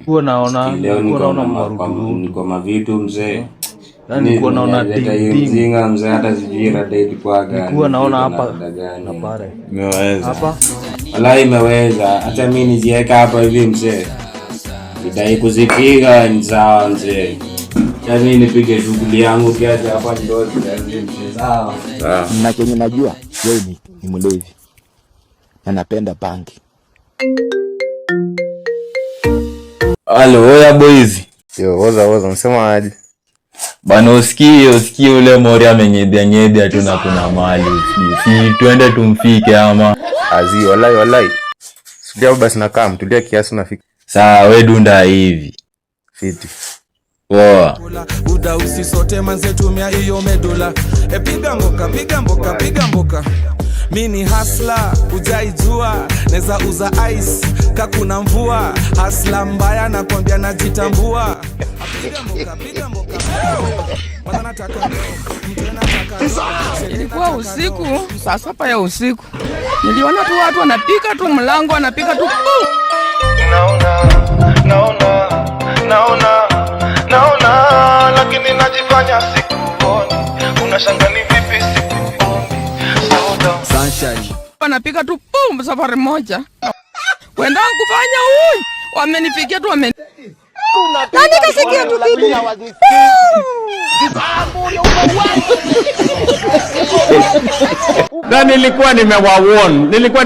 Kuwa naona Leo nilikuwa niko naona na marudurudu. Niko mavitu, mzee. Yaani nilikuwa naona Leta ding hiyo ding. mzinga, mzee, hata sijui rada ilikuwa gani. Nilikuwa naona Sijui hapa kuna rada gani. na pale. Imeweza. Hapa Walai imeweza, hata mi nijieka hapa hivi, mzee, nidai kuzipiga ni sawa, mzee. Hata mi nipige shughuli yangu kiasi hapa ndozi mzee, sawa. Sawa. Na chenye najua wewe ni mlevi na napenda bangi. Halo, oya boys. Yo, oza oza, msema aje? Bana, usikii usikii ule mori amenyedhia nyedhia tu na kuna mali, usikii. Si tuende tumfike ama? Azi, walai walai. Sulia basi nakaa, mtulia kiasi nafika. Sawa, we dunda hivi. Fiti. Poa. Buda usisote manze, tumia hiyo medula. E, piga mboka, piga mboka, piga mboka. Mi ni hustler, ujaijua neza uza ice kakuna mvua. Hustler mbaya, nakwambia najitambua. Piga mboka, piga mboka, piga mboka. Mwana nataka do, mtu anataka do. Ilikuwa usiku saa 7 ya usiku, niliona tu watu wanapika tu mlango, wanapika tu pum! Naona, naona, naona, naona, lakini najifanya sikuoni. Unashanga ni vipi sikuoni. Slow down. Sunshine. Wanapika tu pum, safari moja kwenda kufanya huyu, wamenipigia tu wame Na nikasikia tu kitu. Na nilikuwa nimewawarn, nilikuwa